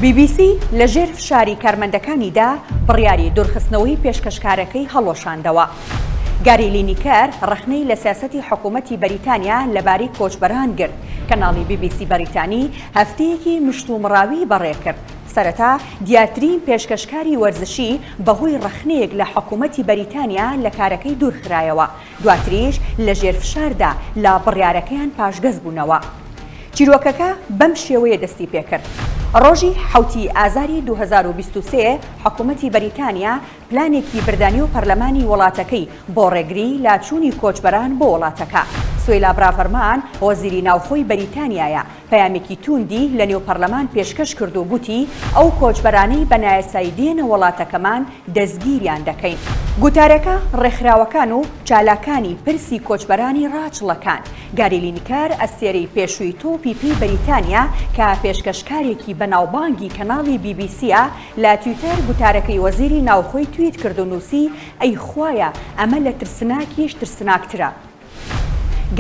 بی بی سی لە ژێر فشاری کارمەندەکانیدا بڕیاری دوورخستنەوەی پێشکەشکارەکەی هەڵوەشاندەوە. گاری لینیکەر ڕەخنەی لە سیاسەتی حکوومەتی بەریتانیا لەبارەی کۆچبەران گرت. کەناڵی بی بی سی بەریتانی هەفتەیەکی مشتومڕاوی بەڕێکرد. سەرەتا دیارترین پێشکەشکاری وەرزشی بەهۆی ڕەخنەیەک لە حکوومەتی بەریتانیا لە کارەکەی دوورخرایەوە. دواتریش لەژێر فشاردا لە بڕیارەکەیان پاشگەز بوونەوە. چیرۆکەکە بەم شێوەیە دەستی پێکرد. ڕۆژی حەوتی ئازاری 2023 حکومەتی بەریتانیا پلانێکی بردە نێو پەرلەمانی وڵاتەکەی بۆ ڕێگری لە چوونی کۆچبەران بۆ وڵاتەکە. سوێلا براڤەرمان وەزیری ناوخۆی بەریتانیایە پەیامێکی تووندی لە نێو پەرلەمان پێشکەش کرد و گوتی، ئەو کۆچبەرانەی بە نایاسایی دێنە وڵاتەکەمان دەستگیریان دەکەین. گوتارەکە ڕێکخراوەکان و چالاکانی پرسی کۆچبەرانی ڕاچڵەکاند. گاری لینیکەر، ئەستێرەی پێشووی تۆپی پێی بەریتانیا کە پێشکەشکارێکی بەناوبانگی کەناڵی بی بی سییە، لە تویتەر گوتارەکەی وەزیری ناوخۆی تویت کرد و نووسی، ئەی خوایە ئەمە لە ترسناکیش ترسناکترە.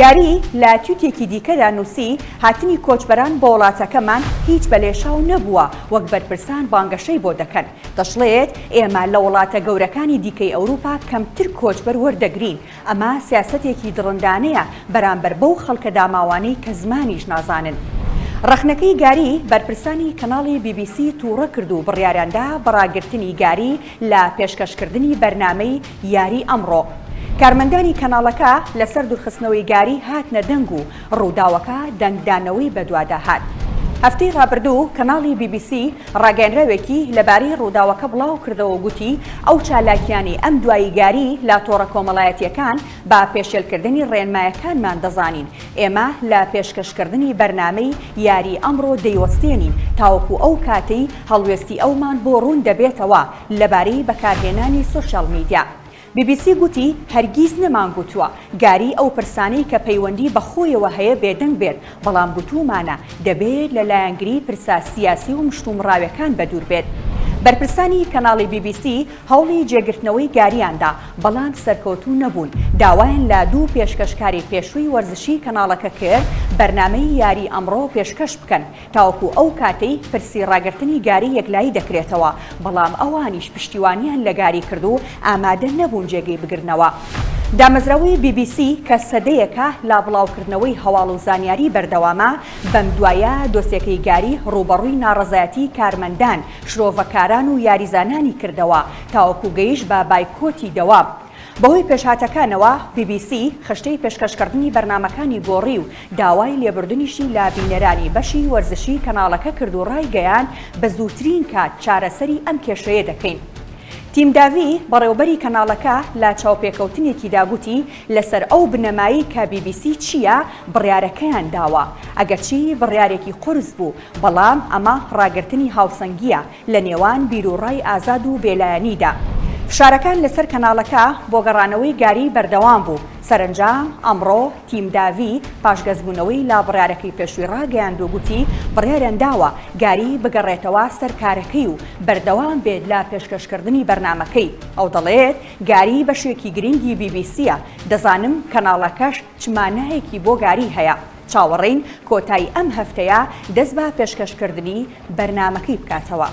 گاری لە تویتێکی دیکەدا نووسی، هاتنی کۆچبەران بۆ وڵاتەکەمان هیچ بە لێشاو نەبووە وەک بەرپرسان بانگەشەی بۆ دەکەن. دەشڵێت، ئێمە لە وڵاتە گەورەکانی دیکەی ئەوروپا کەمتر کۆچبەر وەردەگرین، ئەمە سیاسەتێکی دڕندانەیە بەرامبەر بەو خەڵکە داماوانەی کە زمانیش نازانن. ڕەخنەکەی گاری بەرپرسانی کەناڵی بی بی سی تووڕە کرد و بڕیاریاندا بە ڕاگرتنی گاری لە پێشکەشکردنی بەرنامەی یاری ئەمڕۆ. کارمەندانی کەناڵەکە لەسەر دوورخستنەوەی گاری هاتنە دەنگ و ڕووداوەکە دەنگدانەوەی بەدوادا هات. هەفتەی ڕابردوو کەناڵی بی بی سی ڕاگەیەنراوێکی لەبارەی ڕووداوەکە بڵاوکردەوە و گوتی، ئەو چالاکییانەی ئەم دوایی گاری لە تۆڕە کۆمەڵایەتییەکان بە پێشێلکردنی ڕێنمایەکانمان دەزانین. ئێمە لە پێشکەشکردنی بەرنامەی یاری ئەمڕۆ دەیوەستێنین تاوەکو ئەو کاتەی هەڵوێستی ئەومان بۆ ڕوون دەبێتەوە لەبارەی بەکارهێنانی سۆشیال میدیا. بی بی سی گوتی، هەرگیز نەمانگوتووە گاری ئەو پرسانەی کە پەیوەندی بە خۆیەوە هەیە بێدەنگ بێت، بەڵام گوتوومانە دەبێت لە لایەنگریی پرسە سیاسی و مشتومڕاوێکان بەدوور بێت. بەرپرسانی کەناڵی بی بی سی هەوڵی جێگرتنەوەی گاریان دا، بەڵام سەرکەوتوو نەبوون، داوایان لە دوو پێشکەشکاری پێشووی وەرزشیی کەناڵەکە کرد بەرنامەی یاری ئەمڕۆ پێشکەش بکەن، تاوەکو ئەو کاتەی پرسی ڕاگرتنی گاری یەکلایی دەکرێتەوە، بەڵام ئەوانیش پشتیوانیان لە گاری کرد و ئامادە نەبوون جێگەی بگرنەوە. دامەزراوەی بی بی سی کە سەدەیەکە لە بڵاوکردنەوەی هەواڵ و زانیاری بەردەوامە، بەمدوایە دۆسیەکەی گاری ڕووبەڕووی ناڕەزایەتی کارمەندان، شرۆڤەکاران و یاریزانانی کردەوە، تاوەکو گەیشت بە بایکۆتی دەوام. بەهۆی پێشهاتەکانەوە، بی بی سی خشتەی پێشکەشکردنی بەرنامەکانی گۆڕی و داوای لێبوردنیشی لە بینەرانی بەشی وەرزشی کەناڵەکە کرد و ڕایگەیاند، بە زووترین کات چارەسەری ئەم کێشەیە دەکەین. تیم داڤی، بەڕێوەبەری کەناڵەکە لە چاوپێکەوتنێکیدا گوتی، لەسەر ئەو بنەمایەی کە بی بی سی چییە، بڕیارەکەیان داوە. ئەگەرچی بڕیارێکی قورس بوو، بەڵام ئەمە ڕاگرتنی هاوسەنگییە لە نێوان بیروڕای ئازاد و بێلایەنیدا. فشارەکان لەسەر کەناڵەکە بۆ گەڕانەوەی گاری بەردەوام بوو. سەرەنجام ئەمڕۆ تیم داڤی پاشگەزبوونەوەی لە بڕیارەکەی پێشووی ڕاگەیاند و گوتی بڕیاریان داوە گاری بگەڕێتەوە سەر کارەکەی و بەردەوام بێت لە پێشکەشکردنی بەرنامەکەی. ئەو دەڵێت گاری بەشێکی گرنگی بی بی سییە، دەزانم کەناڵەکەش چ مانایەکی بۆ گاری هەیە. چاوەڕێین کۆتایی ئەم هەفتەیە دەست بە پێشکەشکردنی بەرنامەکەی بکاتەوە.